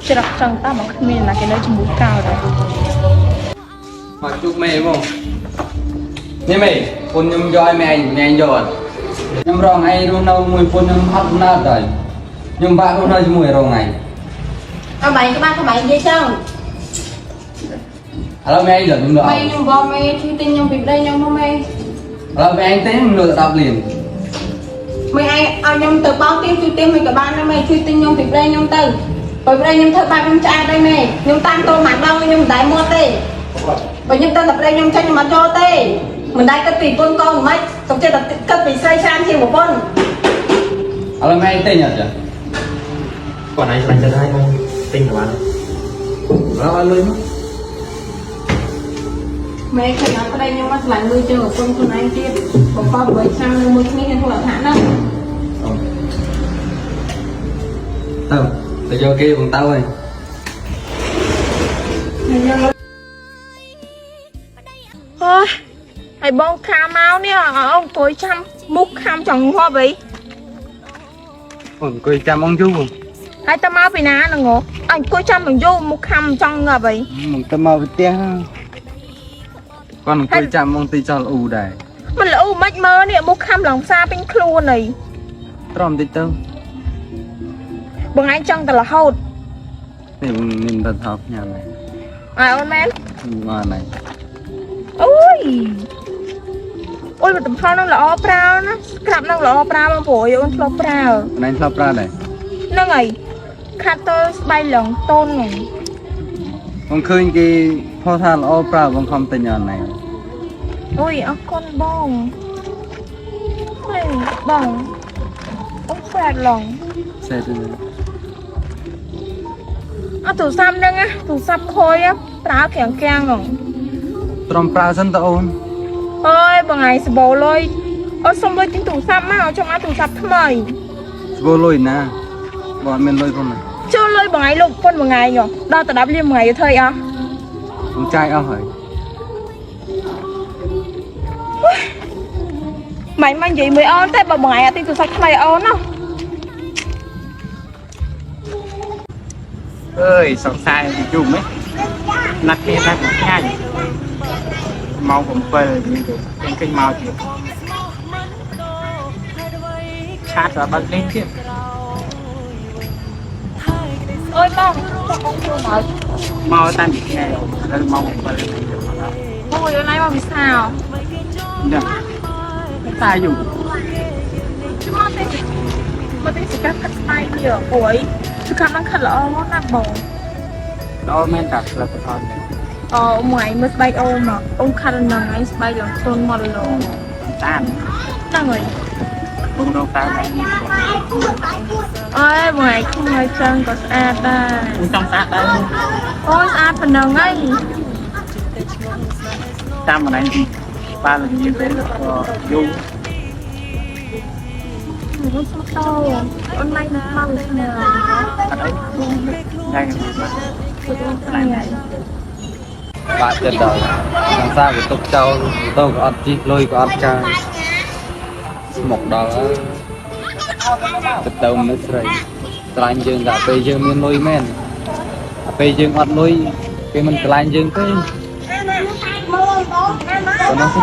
ច្រកចង់តាមកគ្មានណាគេនៅជាមួយកោដែរ មកជួបមេបងនេះមេពុនខ្ញុំយកឲ្យមេឯងមេឯងយកខ្ញុំរងឯងរស់នៅមួយពុនខ្ញុំអត់ណើតហើយខ្ញុំបាក់រស់នៅជាមួយរងឯង អើបែងក្បាលក្បែងនិយាយចឹង ឥឡូវមេឯងយកខ្ញុំលក់ មេខ្ញុំបងមេជួយទិញខ្ញុំពីប្តីខ្ញុំមកមេ ឥឡូវមេឯងទេខ្ញុំលក់10លាន មេឯងឲ្យខ្ញុំទៅបោកទៀងជួយទៀងមិនក៏បានដែរមេជួយទិញខ្ញុំពីប្តីខ្ញុំទៅបើប្តីខ្ញុំធ្វើបាបខ្ញុំឆ្អែតហើយមេខ្ញុំតាមតមួយដងខ្ញុំមិនដែលមាត់ទេបើខ្ញុំទៅតែប្តីខ្ញុំចាញ់ខ្ញុំអត់ចូលទេមិនដែលគិតពីប្រពន្ធកូនមិនសុំចិត្តតែគិតពីស្រីច្រើនជាងប្រពន្ធ ឥឡូវមេឯងទិញអត់ចា គាត់ឯងស្រឡាញ់ចិត្តហើយបងទិញទៅបាន ឥឡូវឲ្យលុយមក មេឃើញអត់ប្តីខ្ញុំមកឆ្លាញ់លុយជាងប្រពន្ធខ្លួនឯងទៀតបំពន់8ឆ្នាំនៅមួយគ្នាខ្ញុំធ្វើអត់ថាហ្នឹង ទៅទៅយកគេបងទៅហើយ អើយហើយបងខាមកនេះអអង្គុយចាំមុខខាំចង់ងាប់អី អូនអង្គុយចាំបងយូរ ហើយតើមកពីណាហ្នឹងហ៎អង្គុយចាំបងយូរមុខខាំចង់ងាប់អី មកទៅមកពីផ្ទះគាត់អង្គុយចាំបងទីចោលអ៊ូដែរ មិនល្អមិនមើលនេះមុខខាំឡើងផ្សារពេញខ្លួនអី ត្រមតិចទៅ បងឯងចង់តែរហូត នេះបងមានបទថោកញ៉ាំហើយ អើអូនមែន មកណៃ អូយអូយបើតំផលនឹងល្អប្រើណាក្រាប់នឹងល្អប្រើបងប្រុសអូនធ្លាប់ប្រើ ណៃធ្លាប់ប្រើដែរ ហ្នឹងហើយខាត់ទៅស្បែកឡើងតូនហ្នឹង បងឃើញគេផុសថាល្អប្រើបងខំទិញអត់ណៃ អូយអរគុណបងហេបងអូនស្អាតឡង សេទៅ អត់ទូរស័ព្ទហ្នឹងណាទូរស័ព្ទខូចប្រើក្រាំងក្រាំងហ្នឹង ត្រមប្រើសិនតើអូន អើយបងឯងសបោលុយអូនសុំលុយទិញទូរស័ព្ទមកចង់ឲ្យទូរស័ព្ទថ្មី ស្បូលុយណា បងអត់មានលុយផងណា ចូលលុយមួយថ្ងៃលោកពុនមួយថ្ងៃញដល់តដាប់លៀមមួយថ្ងៃធ្វើអីអស់ ខ្ញុំចាយអស់ហើយ ម៉ាញ់មកនិយាយមួយអូនតែបើមួយថ្ងៃអត់ទិញទូរស័ព្ទថ្មីអូនណា អើយសង្ស័យយូរមែនណាត់គេថាមួយថ្ងៃម៉ោង7នេះទៅគេឃើញមកទៀតឆាតដល់បើកលេងទៀត អើយបងបងជួយមក មកតាំងពីថ្ងៃដល់ម៉ោង7ហ្នឹងទៅមកដល់ បងយល់ណៃមកវិសាល នេះតែយូរ មកទេមកទេសកាត់ខាត់ស្បែកទៀតអូយសកាត់នឹងខាត់ល្អណាស់បង ល្អមែនតាផ្លិតផល អូមួយមើលស្បែកអូនមកអូនខាត់នឹងឯងស្បែកឡើងទន់មកឡង តាន ហ្នឹងហើយ បងរកតាមឯង អើយមួយខ្មៅចឹងក៏ស្អាតដែរ ខ្ញុំចង់ស្អាតដែរ អូស្អាតប៉ុណ្ណឹងហើយ តាមម្នាក់បានល្ងាចទៅក៏យូរ អូសុំតោអូនឡៃមកវិស្នា អត់អីបងថ្ងៃនេះបាទ បាក់ចិត្តដល់សង្សារវាទុកចោលទៅក៏អត់ជីកលុយក៏អត់ចាយស្មុកដល់ហើយទៅទៅមនុស្សស្រីស្រឡាញ់យើងដល់ពេលយើងមានលុយមែនដល់ពេលយើងអត់លុយគេមិនស្រឡាញ់យើងទេប៉ុណ្ណោះទេ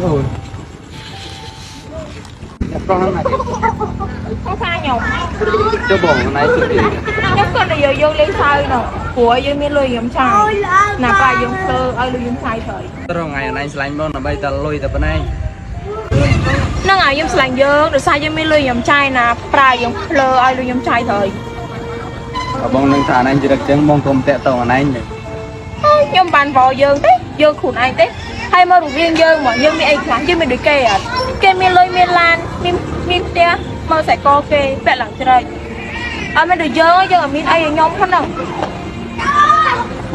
អូយអ្នកប្រុសហ្នឹងណាគេ không sao nhỉ ចុះបងណៃជិះទៀត ខ្ញុំគាត់តែយកយើងលេងសើចនោះព្រោះយើងមានលុយខ្ញុំចាយណាប៉ាយើងធ្វើឲ្យលុយយើងចាយត្រូវ ត្រង់ថ្ងៃណៃឆ្លាញ់បងដើម្បីតែលុយតែប៉ុណ្ណេះ ហ្នឹងហើយខ្ញុំឆ្លាញ់យើងដោយសារយើងមានលុយខ្ញុំចាយណាប្រើយើងភ្លើឲ្យលុយខ្ញុំចាយត្រូវ បើបងនឹងថាណៃចរិតចឹងបងកុំតាក់តងណៃទេ ខ្ញុំបានវល់យើងទេយើងខ្លួនឯងទេហើយមករូបរាងយើងមកយើងមានអីខ្លះយើងមានដូចគេអត់គេមានលុយមានឡានមានមានផ្ទះមកខ្សែកគេពាក់ឡើងជ្រែកអត់មានដូចយើងយើងអត់មានអីឲ្យខ្ញុំផងហ្នឹង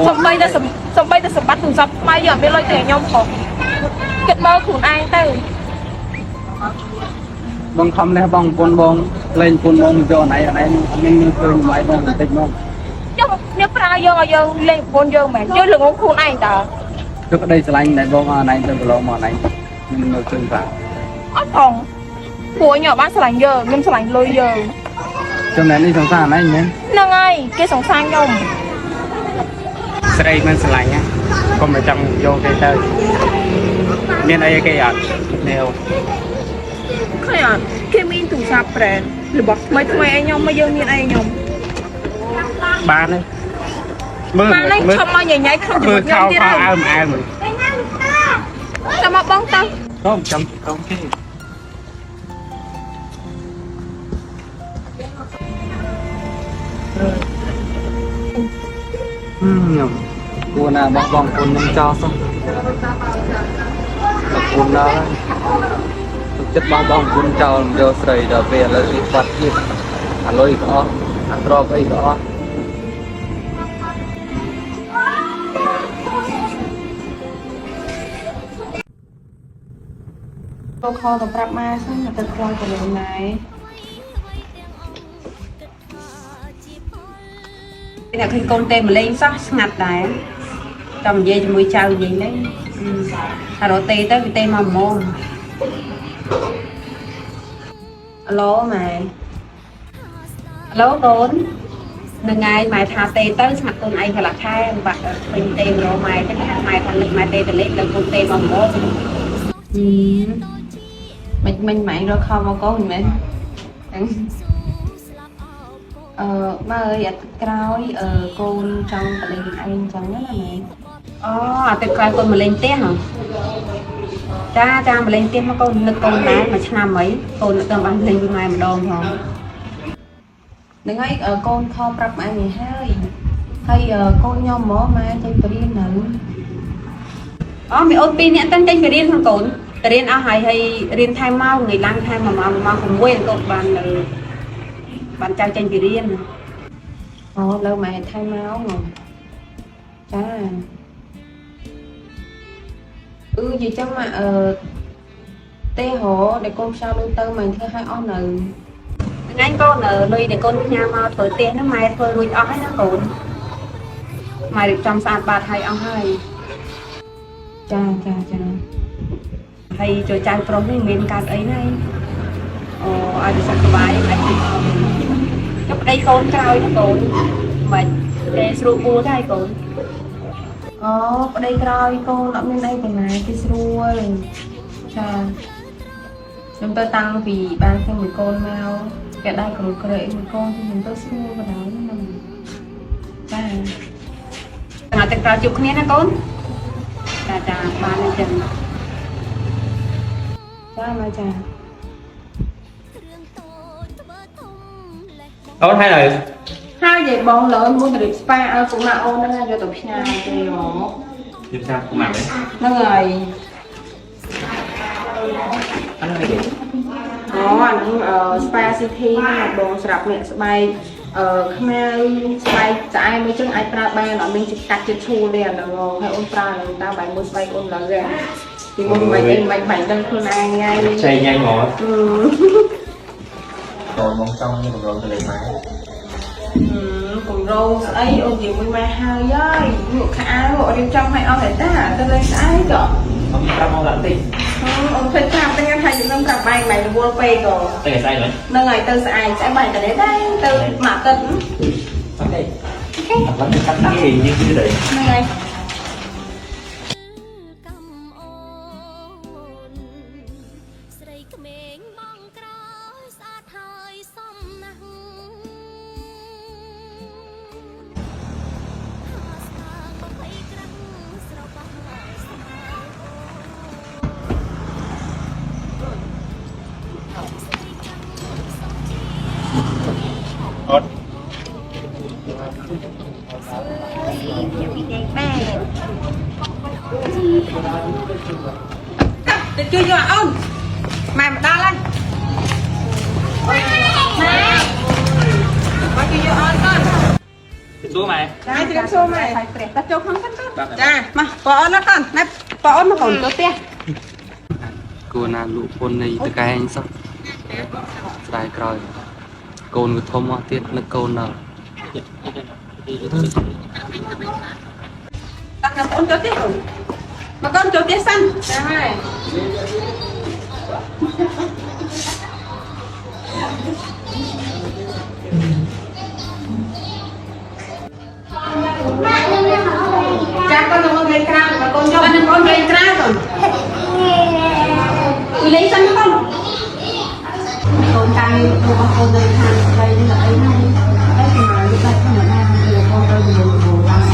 សំបីតែសំបីតែសម្បត្តិទូរស័ព្ទថ្មីយើងអត់មានលុយទៅឲ្យខ្ញុំផងគិតមើលខ្លួនឯងទៅ បងខំលះបងប្រពន្ធបងលេងប្រពន្ធបងយកណៃណៃអត់មានមានឃើញម្លាយបងបន្តិចមក ចុះអ្នកប្រើយើងឲ្យយើងលេងប្រពន្ធយើងមែនយើងល្ងងខ្លួនឯងតើ ចុះក្តីស្រឡាញ់ដែលបងឲ្យណៃទៅប្រឡងមកណៃខ្ញុំមិនមើលឃើញបាទ អត់ផងព្រោះខ្ញុំអត់បានស្រឡាញ់យើងខ្ញុំស្រឡាញ់លុយយើង ចំណែកនេះសង្សារណៃមែន ហ្នឹងហើយគេសង្សារខ្ញុំ ស្រីមិនស្រឡាញ់ណាកុំតែចង់យកគេទៅមានអីគេអត់នេះ ឃើញអត់គេមានទូរស័ព្ទ brand របស់ថ្មីថ្មីឲ្យខ្ញុំមកយើងមានអីខ្ញុំ បានទេមើល បានហើយ មើល ឈប់មកញញ៉ៃក្នុងជី មើ វិត លខោខោ ខ្ញុំទៀតហើយ អើមអើម ចាំមកបងទៅ កុំចាំកុំគេ ខ្ញុំគួរណាបងបងប្រពន្ធខ្ញុំចោលសោះប្រពន្ធដល់ហើយទុកចិត្តបងបងប្រពន្ធចោលយកស្រីដល់ពេលឥឡូវគេបាត់ទៀតអាលុយក៏អស់អាទ្រព្យអីក៏អស់ ចូលខទៅប្រាប់ម៉ែសិនមកទៅក្រោយទៅលេងម៉ែអ្នកឃើញកូនទេមកលេងសោះស្ងាត់ដែរចាំនិយាយជាមួយចៅនិយាយលេងថារត់ទេទៅវាទេមកហ្មងអាឡូម៉ែអាឡូកូននឹងថ្ងៃម៉ែថាទេទៅស្ងាត់កូនឯងកន្លះខែបាក់ពេញទេមករម៉ែចឹងថាម៉ែថានឹកម៉ែទេទៅលេងដល់កូនទេមកហ្មង មិនមិនម៉ែរកខមកកូនមែនហ្នឹងអឺម៉ែអើយអាទិត្យក្រោយអឺកូនចង់ទៅលេងឯងចឹងណាម៉ែអូអាទិត្យក្រោយកូនមកលេងផ្ទះហ៎ចាចាមកលេងផ្ទះមកកូននឹកកូនដែរមួយឆ្នាំអីកូននឹកទៅបានលេងមួយម៉ែម្ដងផងហ្នឹងហើយកូនខប្រាប់ម៉ែនេះហើយហើយកូនខ្ញុំហ្មងម៉ែចេញទៅរៀននៅអូមីអូនពីរនាក់ទៅចេញទៅរៀនក្នុងកូនទៅរៀនអស់ហើយហើយរៀនថែមម៉ោងថ្ងៃឡើងថែម1ម៉ោង1ម៉ោង6កូនបាននៅបានចៅចេញពីរៀនអូលើម៉ែថែមម៉ោងចាអឺនិយាយចឹងម៉ាក់អឺ ទេហ៎ដែលកូនផ្ញើលុយទៅមិនធ្វើឲ្យអស់នៅ ថ្ងៃកូនលុយដែលកូនផ្ញើមកធ្វើផ្ទះហ្នឹងម៉ែធ្វើរួចអស់ហើយណាកូនម៉ែរៀបចំស្អាតបាតឲ្យអស់ហើយ ចាចាចា ហើយចូលចៅប្រុសនេះមានកើតអីណាអូឲ្យវាសុខសប្បាយមិនតិចចុះប្តីកូនក្រោយណាកូនមិនគេស្រួលបួលដែរកូន អូប្តីក្រោយកូនអត់មានអីប៉ុណ្ណាគេស្រួលចាខ្ញុំទៅតាំងពីបានខ្ញុំមួយកូនមកគេដែរគ្រូក្រែមួយកូនខ្ញុំទៅស្រួលបណ្ដោយហ្នឹងចា ថ្ងៃទឹកក្រោយជួបគ្នាណាកូនចាចាបានអញ្ចឹង ចាមកចា អូនហើយនៅ ហើយយាយបងលើមួយទៅរៀបស្ប៉ាឲ្យកុមារអូនហ្នឹងយកទៅផ្ញើទេហ៎ ខ្ញុំសាកុមារ ហ្នឹងហើយ អានោះគេ អូអាហ្នឹង Spa City ហ្នឹងបងសម្រាប់អ្នកស្បែកអឺខ្មៅស្បែកស្អែមអីចឹងអាចប្រើបានអត់មានជាតិកាត់ជាតិឈូលទេអាហ្នឹងហើយអូនប្រើហ្នឹងតាមបាយមួយស្បែកអូនឡើយពីមុនមិនអីមិនបាញ់ដឹងខ្លួនឯងថ្ងៃ ចៃញ៉ាញ់ហ្មង អឺ កូនមកចង់មានកម្រងទៅលេងម៉ែ កម្រងស្អីអូននិយាយមួយម៉ែហើយហើយលក់ខោអាវរៀបចំឲ្យអស់ហើយតាទៅលេងស្អែកក៏ អត់ប្រាប់មកដាក់តិច អូនភ្លេចប្រាប់តែថាយើងនឹងប្រាប់បាយមិនរវល់ពេកក៏ ទៅស្អែកមែន ហ្នឹងហើយទៅស្អែកស្អែកបាយតនេះដែរទៅមួយអាទិត្យ OK អត់ឡើងកាត់គេយើងគឺដែរ ហ្នឹងហើយ កម្មអូនស្រីក្មេងបងក្រោយស្អាតហើយសំណាស់ហាស្តាង20ក្រាំស្របោះស្នេហ៍អូនស្រីចាំសុខជា អត់ ទៅជួយយកអូនម៉ែមកដល់ហើយម៉ែមកជួយយកអូនកូន សួរម៉ែ ចាជម្រាបសួរម៉ែ ហើយព្រះតោះចូលក្នុងសិនកូន ចាមកបងអូនណាកូនណែបងអូនមកកូនចូលផ្ទះ គួរណាលក់ពុននៃតកែងសោះស្ដាយក្រោយកូនក៏ធំអស់ទៀតនឹកកូនដល់ តាក់អូនចូលផ្ទះកូនមកកូនចូលផ្ទះសិនចាហើយចាកូនមកលេងក្រៅមកកូនយកកូនលេងក្រៅកូន លេងសិនកូនកូនតាំងរបស់កូននៅខាងស្រីនេះអីហ្នឹងអីពីមកលុបធម្មតាយកកូនទៅទៅឡើង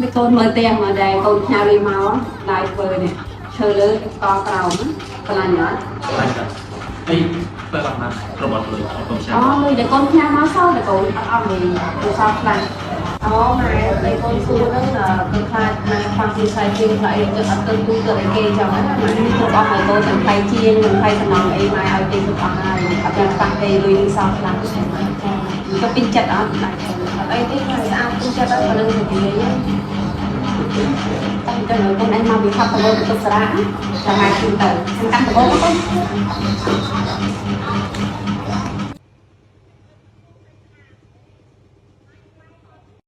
នេះកូនមើលផ្ទះមកដែរកូនផ្ញើលុយមកដៃធ្វើនេះឈើលើកក្រោមឆ្លាញ់អត់ អីបើបានមករបស់លុយកុំឆា អូលុយដែលកូនផ្ញើមកសល់តែកូនអត់អស់លុយទៅសល់ខ្លាំង អូម៉ែប្តីកូនសួរហ្នឹងគឺខ្លាចម៉ែខ្វះស៊ីសៃជាងខ្លាចអីទៅអត់ទៅទូទៅអីគេចឹងណាម៉ែគ្រប់អស់ហើយកូនទាំងថ្លៃជាងទាំងថ្លៃសំណងអីម៉ែឲ្យគេគ្រប់អស់ហើយអត់ចាំខ្វះទេលុយនឹងសល់ខ្លាំងទេម៉ែចាទៅពេញចិត្តអត់ម៉ែ អត់អីទេម៉ែស្អាតពេញចិត្តហើយ ប៉ុណ្្នឹងទៅនិយាយ តែទៅកូនឯងមកពីខាប់ទៅទៅទុកសារ៉ាចាំម៉ែជូនទៅសំខាន់ដំបូងកូន